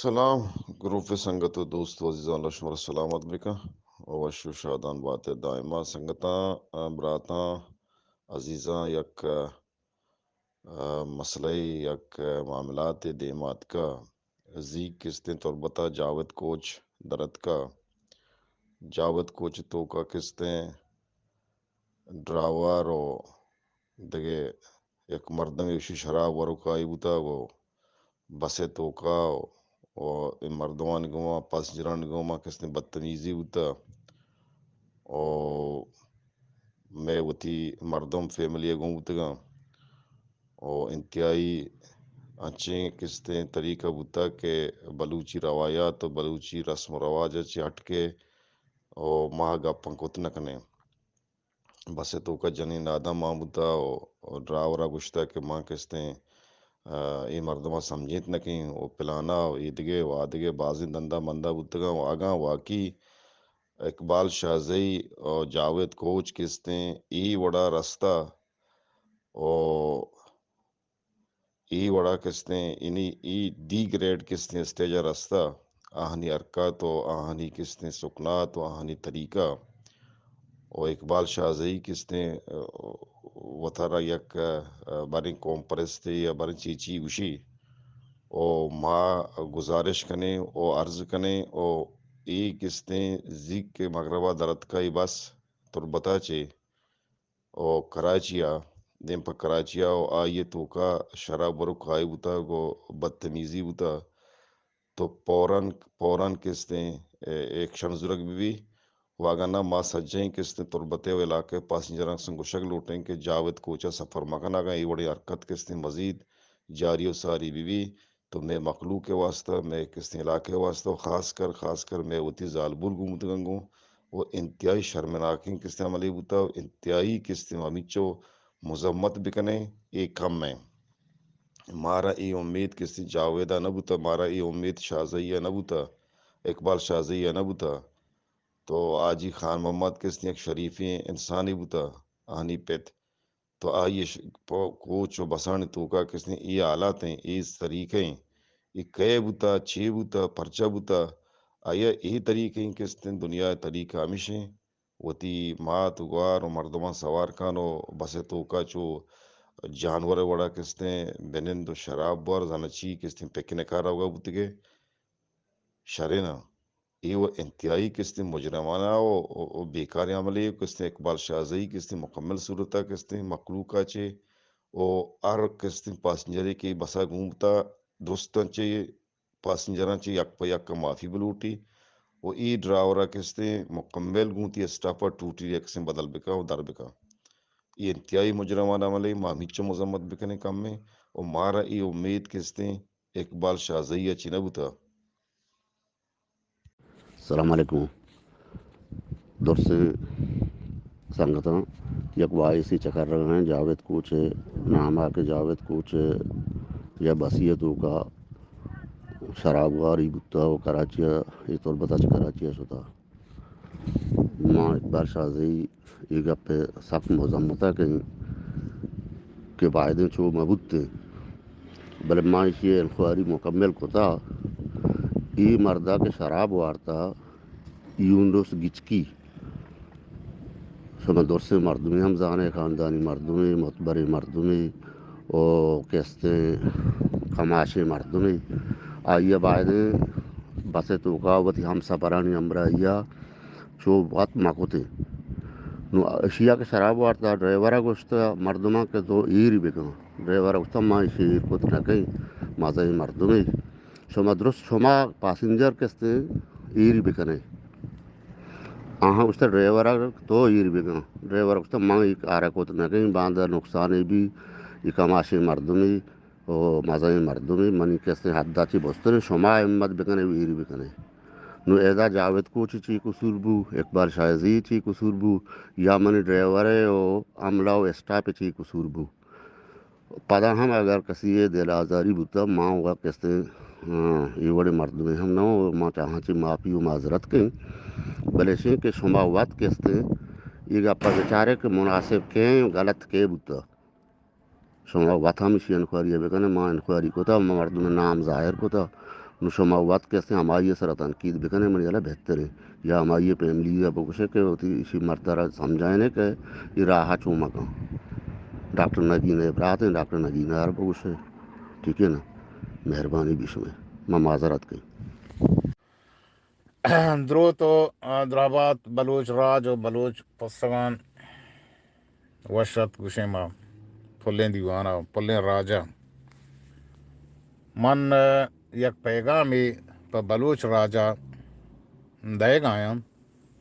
سلام گروپ ءِ سنگت ءُ دوست ءُ عزیزاں، اللہ شمارا سلامت بکن ءُ وش ءُ شادان بات ئے دائما۔ سنگتاں، براتاں، عزیزاں، یک، ءَ، مسئلہ ءَ، یک معاملات ءَ دیم ءَ اتکا۔ زیک کستیں تربت ءَ جاوید کوچ در اتکا۔ جاوید کوچ ءِ توکا کستیں ڈرائیور ءُ دگہ یک مردمے، اشی شراب وروکائی بوتگ ءُ بس ءِ توکا ءُ، ءُ اے مردمانی گوما، پاسنجرانی گوما کستیں بدتمیزی بوتگ ءُ مئے وتی مردم فیملی ءَ گون بوتگاں ءُ انتہائی انچیں کستیں طریقہ بوتگ کہ بلوچی روایات ءُ بلوچی رسم ءُ رواج ءَ چہ ہٹ کے ءُ ما گپاں کت نہ کنیں۔ بس ءِ توکا جنین آدم مان بوتا ءُ، ءُ ڈرائیور ءَ گوشتا کہ ما کستیں، ءَ، اے مردم ءَ سمجھینت نہ کیں ءُ پلانا ءُ ایدگہ ءُ آدگہ بازیں دندا مندا بوتگاں ءُ اگاں واقعی اقبال شاہزئی ءُ جاوید کوچ کستیں اے وڑا رستا ءُ اے وڑا کستیں، یعنی اے ڈی گریڈ کستیں اسٹیج ءَ رستا، آہانی حرکات ءُ آہانی کستیں سکنات ءُ آہانی طریقہ ءُ اقبال شاہزئی کستیں، ءَ، وتارا یک، ءَ، باریں قوم پرستے یا باریں چی چی گوشی ءُ ما گزارش کنیں ءُ عرض کنیں ءُ اے کستیں زیک کہ مغرب ءَ در اتکا اے بس تربت ءَ چہ ءُ کراچی ءَ، دیم پہ کراچی ءَ ءُ آئی ءِ توکا شراب وروکائی بوتگ ءُ بدتمیزی بوتگ، تو فوراً، فوراً کستیں، اے، ایکشن زرگ بہ بی ءُ اگاں نہ ما سجہیں کستیں تربت ءِ ءُ علاقہ ءِ پاسنجراں کستیں گوشگ لوٹیں کہ جاوید کوچ ءَ سفر مکن، اگاں اے وڑیں حرکت کستیں مزید جاری ءُ ساری بہ بی تو مئے مخلوق ءِ واستہ، مئے کستیں علاقہ ءِ واستہ ءُ خاص کر، خاص کر مئے وتی زالبول گون بوتگاں گوں ءُ انتہائی شرمناکیں کستیں عملے بوتا ءُ انتہائی کستیں ہمیچو مذمت بکنیں، اے کم ایں۔ مارا اے امید کستیں جاوید ءَ نہ بوتا، مارا اے امید شاہزئی ءَ نہ بوتا، اقبال شاہزئی ءَ نہ بوتا۔ تو حاجی خان محمد کستیں یک شریفیں انسانے بوتا، آہانی پت تو آئی ءِ ش-، پو-، کوچ ءُ بسانی توکا کستیں اے حالات ایں، اے طریقہ ایں، اے کئے بوتا، چے بوتا، پرچا بوتا، آئی ءَ اے طریقہ ایں کستیں دنیا ءِ طریقہ ہمیش ایں، وتی مات ءُ گوار ءُ مردماں سوار کن ءُ بس ءِ توکا چو جانور ءِ وڑا کستیں بنند ءُ شراب بور زاناں چی کستیں پکنک ءَ روگا بوتگے۔ شریں نا، اے و انتہائی کستیں مجرمانہ و، و، و بیکاریں عملے، کستیں اقبال شاہزئی کستیں مکمل صورتا کستیں مخلوقا چے و ہر کستیں پاسنجرے کہ بسا گون بوتا، درستاں چے پاسنجراں چے یک پہ یک معافی بلوٹی و اے ڈرائیورا کستیں مکمل گون تی اسٹافا ٹوٹی ریکسیں بدل بکا و در بکا۔ اے انتہائی مجرمانہ عملے، ما ہمیچو مذمت بکنیں کمیں و مارا اے امید کستیں اقبال شاہزئی ء چی نہ بوتہ۔ السلام علیکم۔ درسیں سنگتاں، یک واعثے چکر رہا ہیں جاوید کوچ ء نام ء کہ جاوید کوچ ء یا بسی ء توکا شراب واری بوتہ و کراچی ء، اے تربت ء چہ کراچی ء شتہ۔ ما اقبال شاہزئی اے گپ ء سک مذمت ء کئیں کہ بایدیں چو مہ بوتیں، بلے ما ایشی ء انکوائری مکمل کتا۔ اے مردا کہ شراب وارتا، یونس گچکی، شما درسیں مردمے ہم زانے، خاندانی مردمے، معتبریں مردمے، و کستیں کماشیں مردمے، آئی ء بایدیں بس ء توکا وتی ہمسفرانی ہمراہی ء چو وت مہ کتیں۔ نوں اشی ء کہ شراب وارتا، ڈرائیور ء گوشت مردماں کہ تو ایری بکن۔ ڈرائیور ء گوشت ما ایشی ایر کت نہ کئیں، مزنیں مردمے۔ شما درست شما پاسنجر کستیں ایری بکنے۔ آہاں گوشتہ ڈرائیور ء تو ایر بکن۔ ڈرائیور ء گوشتہ من اے کار ء کت نہ کئیں، باندا نقصانے بی، اے کماشیں مردمے و مزنیں مردمے، منی کستیں حد ء چہ بستریں، شما ہمت بکنے و ایری بکنے۔ نوں ادا جاوید کوچ چی قصور بو، اقبال شاہزئی چی قصور بو، یا منی ڈرائیور ء و عملہ و اسٹاپ چی قصور بو؟ پدا ہم اگر کسی ء دل آزاری بوتہ، ما وت کستیں، آ، اے وڑیں مردمے ہم نہ اوں، ما چاہاں چہ معافی و معذرت کئیں، بلے اشیں کہ شما وت کستیں اے گپ ء بچارے کہ مناسب کئے، غلط کئے بوتہ۔ شما وت ہم اشی انکوائری ء بکنے، ما انکوائری کتہ، ما مردم نام ظاہر کتہ، نوں شما وت کہ استیں ہمائی ءِ سرا تنقید بکنے، منی ہیالا بہتریں۔ یا ہمائی ءِ فیملی ءَ بگوشے کہ وتی ایشی مرد ءَ را سمجھائینے کہ اے راہ ءَ چو مکن۔ ڈاکٹر نگینہ ءِ برات ایں، ڈاکٹر نگینہ ءَ را بگوشے۔ ٹھیک ہے نا؟ مہربانی بی شمئے۔ ما معذرت کئیں۔ دروت و، آ، درہبات بلوچ راج و بلوچ پسگان۔ وش اتک گوشیں ما پلیں دیوان ءَ، پلیں راج ءَ۔ من، آ، یک پیغامے پہ بلوچ راج ءَ دئیگ ءَ آں،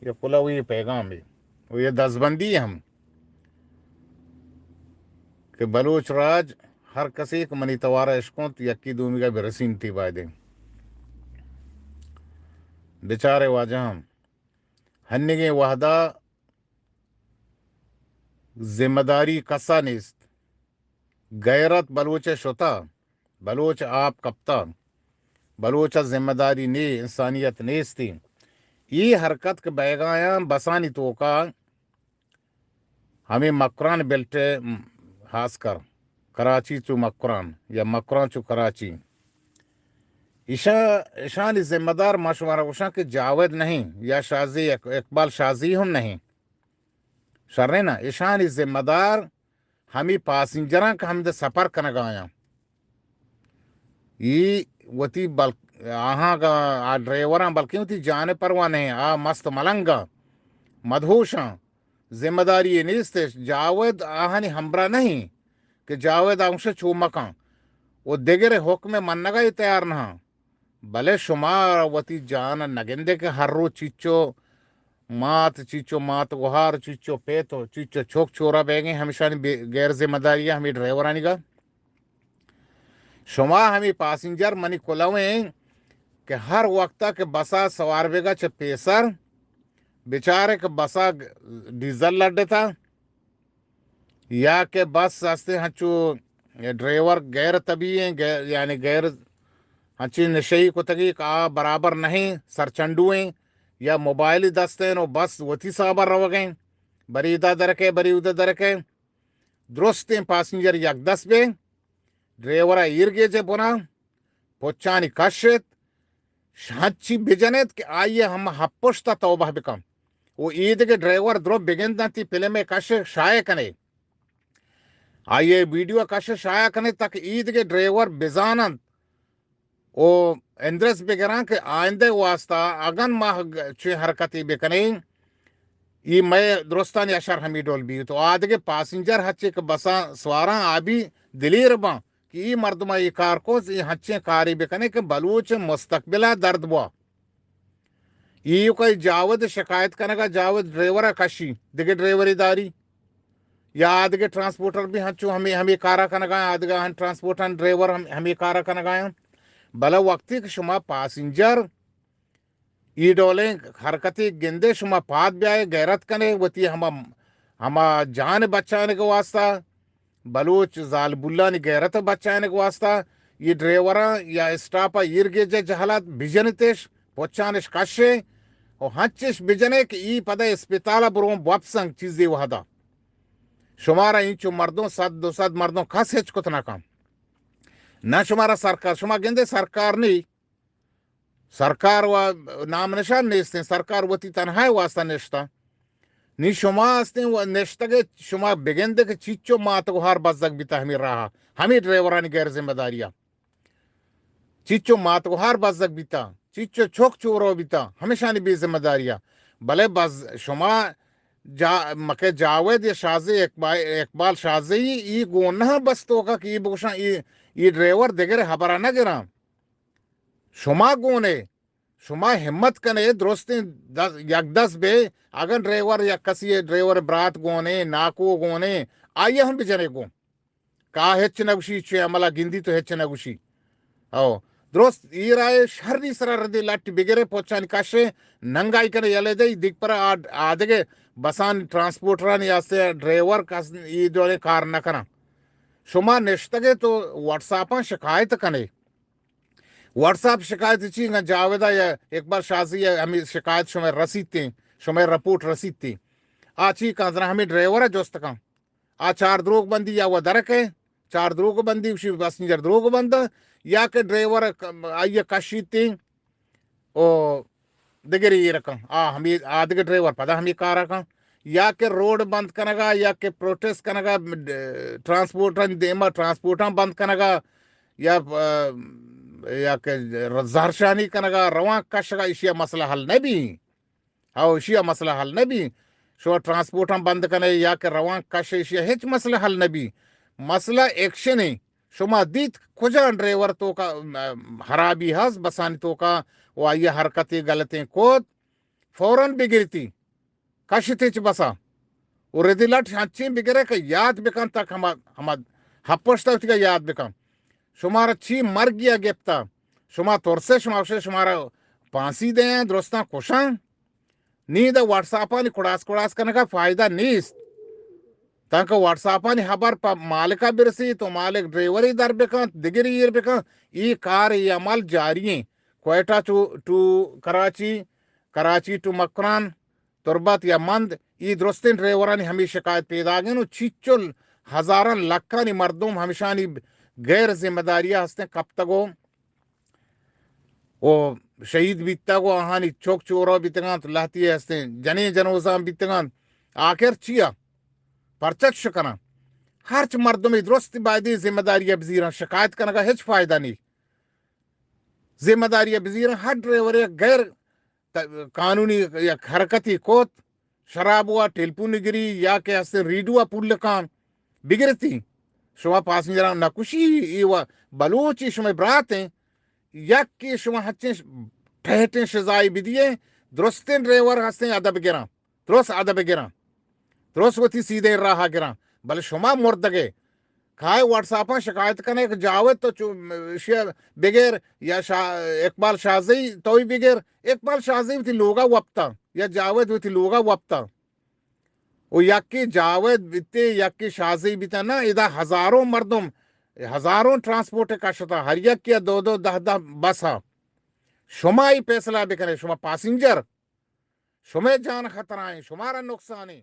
یک کلوہی پیغامے و یک دزبندی ہم کہ بلوچ راج ہر کسے کہ منی توار ءَ اشکنت، یکے دومیگ ءَ برسینتی بایدیں۔ بچارے واجہاں، ہنیگیں وہدا ذمہ داری کسا نیست۔ غیرت بلوچ ءَ شتا، بلوچ ءَ آپ کپتا، بلوچ ءَ ذمہ داری نے، انسانیت نیستی۔ ای حرکت کہ بئیگ ءَ آں بسانی توکا، ہمے مکران بیلٹ ءَ، خاص کر کراچی چو مکران یا مکران چو کراچی، ایشاں، ایشانی ذمہ دار ما شمارا گوشاں کہ جاوید نہیں یا شازی اق-، اقبال شازی ہم نہیں۔ شریں نا، ایشانی ذمہ دار ہمے پاسنجراں کہ ہمدے سفر کنگ ءَ آیاں۔ ای وتی بل-، آہاں گا، آ ڈرائیوراں بلکیں وتی جان ءِ پرواہ نہ ایں، آ مست ملنگاں، مدہوشاں، ذمہ داری یے نیست اش۔ جاوید آہانی ہمراہ نہ ایں کہ جاوید آ گوشے چو مکن و دگرے حکم ءِ منگ ءَ تیار نہ آں۔ بلے شما وتی جان ءَ نہ گندے کہ ہر روچ چیچو مات، چیچو مات گوہار، چیچو پیت و چیچو چوک چورا بیگیں، ہمیشانی بے-، غیر ذمہ داری ءَ ہمے ڈرائیورانی گا۔ شما ہمے پاسنجر منی کلویں کہ ہر وقتا کہ بسا سوار بیگا چہ پیسر بچارے کہ بسا گ-، ڈیزل لڈتا، یا کہ بس ہستیں ہنچو ڈرائیور غیر طبیعی ایں، غیر، یعنی غیر ہنچیں نشئی کتگی کہ آ برابر نہیں، سرچنڈو ایں، یا موبائل دست ایں و بس وتی حسابا روگ ایں، بری ادا درکے، بری ادا درکے۔ درستیں پاسنجر یک دست بے، ڈرائیور ءَ ایر گیج ءَ بنا، پچانی کش ایت، ش-، ہنچی بجن ایت کہ آئی ءَ ہم ہپشت ءَ توبہ بکن۔ و ایدگہ ڈرائیور درو بگنداں تی فلم ءِ کش ءَ شائع کنے۔ آئی ءِ ویڈیو ءِ کش ءَ شائع کنے تاکہ ایدگہ ڈرائیور بزان انت و اندرس بگراں کہ آئندہ ءِ واسطہ اگن ما گ-، چویں حرکتے بکنیں، ای مئے درستانی اشر ہمی ڈول بیت و آدگہ پاسنجر ہچے کہ بساں سواراں آ بی دلیر باں کہ ای مردماں ای کار کو، ای ہنچیں کارے بکنے کہ بلوچ مستقبل ءَ درد بوا۔ ایوکا جاوید شکایت کنگا، جاوید ڈرائیور ءَ کشی، دگہ ڈرائیورے داری۔ یا آدگہ ٹرانسپورٹر بھی ہنچو ہمے، ہمے کارا کنگا، آدگہ ہن ٹرانسپورٹر ڈرائیور ہم، ہمے کارا کنگا۔ بلے وقتی کہ شما پاسنجر ای ڈولیں حرکتے گندے، شما پاد بیائے، غیرت کنے، وتی ہما، ہما جان بچانگ واسطہ، بلوچ زالبولانی غیرت بچائینگ واسطہ یہ ڈرائیوراں یا اسٹاپ ءَ ایر گیج ءِ جہلات بجنتش، پچانش کشے و ہنچش بجنے کہ ای پدا اسپتال ءَ برون بوپسنگ چیزے وہدا۔ شمارا اینچو مردم، صد دو صد مردم کس ہچ کت نہ کن۔ نہ شمارا سرکار، شما گندے سرکار نی، سرکار و نام نشان نیستیں، سرکار وتی تنہائی واسطہ نشتہ۔ نی شما ہستیں و نشتگے، شما بگندے کہ چیچو مات گوہار بزگ بیتا ہمیں راہ، ہمیں ڈرائیورانی غیر ذمہ داریا۔ چیچو مات گوہار بزگ بیتا، چیچو چوک چورو بیتا، ہمیشانی بے ذمہ داریا۔ بلے بز شما جا-، مکہ جاوید یا شازی اقبال، اقبال شازی ای گون نہ بس توکا کہ ای بگوشاں ای، ای ڈرائیور دگرے ہبرا نہ گراں۔ شما گونے، شما ہمت کنے، درستیں دس، یک دست بے، اگن ڈرائیور یک کسی ڈرائیور برات گونے، ناکو گونے، آئی ہم بجنے گون۔ کا ہچ نہ گوشی، چے عملا گندی تو ہچ نہ گوشی۔ او، درست ای رائے شری سرا ردی لٹ بگرے، پوچانی کشے، ننگائی کنے یلے دے، دیگ پر آد-، آدگے بسان ٹرانسپورٹرانی آستے ڈرائیور کس ای دولے کار نہ کنن۔ شما نشتگے تو واٹس اپاں شکایت کنے۔ واٹس اپ شکایت چی انگا جاویدا یا اقبال شازی یا ہمیں شکایت شمئے رسیتیں، شمئے رپورٹ رسیتیں۔ آ چی کن زنا ہمیں ڈرائیور جست کن۔ آ چار دروگ بندی یا و درکے، چار دروگ بندی، گوشی پاسنجر دروگ بنداں، یا کہ ڈرائیور ک-، آئی ءَ کشیت ایں او دگرے ایر کن، آ ہمے، آ دگہ ڈرائیور پدا ہمے کار ءَ کن، یا کہ روڈ بند کنگ ءَ، یا کہ پروٹیسٹ کنگ ءَ، ڈ-، ٹرانسپورٹانی دیم ءَ ٹرانسپورٹاں بند کنگ ءَ، یا، آ، یا کہ زہرشانی کنگ ءَ، روانک کشگ ءَ، ایشی ءَ مسئلہ حل نہ بی۔ ہو، ایشی ءَ مسئلہ حل نہ بی۔ شما ٹرانسپورٹاں بند کنے یا کہ روانک کش، ایشی ءَ ہچ مسئلہ حل نہ بی۔ مسئلہ ایکشن ایں۔ شما دیت کجا ڈرائیور توکا، ام، خرابی ہست بسانی توکا و آئی ءَ حرکتے غلطیں کت، فوراً بگرتی، کشتی چہ بسا۔ و ردی لٹ ہنچیں بگرے کہ یاد بکن تک ہما، ہما ہپشتا وتیگا یاد بکن۔ شمارا چی مرگی ءَ گپتا؟ شما ترسے، شما گوشے شمارا پھانسی دیں، درستاں کشاں۔ نی دا واٹس اپانی کڑاس کڑاس کنگا فائدہ نیست۔ تانکہ واٹس اپانی خبر پہ مالکا برسی، تو مالک ڈرائیوری در بکن، دگری ایر بکن، ای کار، ای عمل جاری ایں۔ کوئٹہ ٹو، ٹو کراچی، کراچی ٹو مکران، تربت یا مند، ای درستیں ڈرائیورانی ہمے شکایت پیداگ ایں و چیچل ہزاراں لکھانی مردم ہمشانی غیر ذمہ داری ہستیں کپتگ و و شہید بیتگ و آہانی چک چورو بیتگانت، لہتی ہستیں جنین جنوزان بیتگانت۔ آخر چیا؟ پرچہ چش کناں؟ ہرچ مردمے درست بایدیں ذمہ داری بزیراں، شکایت کنگا ہچ فائدہ نی۔ ذمہ داری بزیراں، ہر ڈرائیور یک غیر ت-، قانونی یک حرکتی کت، شراب وا ٹیلیفون گری یا کہ ہستیں ریڈیو وا پول کان بگرتی، شما پاسنجراں نہ کشی، ای و بلوچی شما براتیں، یک کہ شما ہچیں ش-، ٹہٹیں شزائی بدیے، درستیں ڈرائیور ہستیں ادب گراں، درست ادب گراں، درست وتی سیدھیں راہ گراں، بلے شما مردگے، کائے واٹس اپاں شکایت کنے کہ جاوید تو چو، اشیا بگر یا شا-، اقبال شاہزئی توئی بگر، اقبال شاہزئی وتی لوگا وپتا یا جاوید وتی لوگا وپتا۔ و یکی جاوید بیتے، یکی شاہزئی بیتا، نا، ادا ہزاروں مردم، ہزاروں ٹرانسپورٹ کشتا، ہر یکی دو دو دہ دہ بس ہا۔ شما ای فیصلہ بکنے، شما پاسنجر، شما جان خطرہ ہیں، شمارا نقصان ہے۔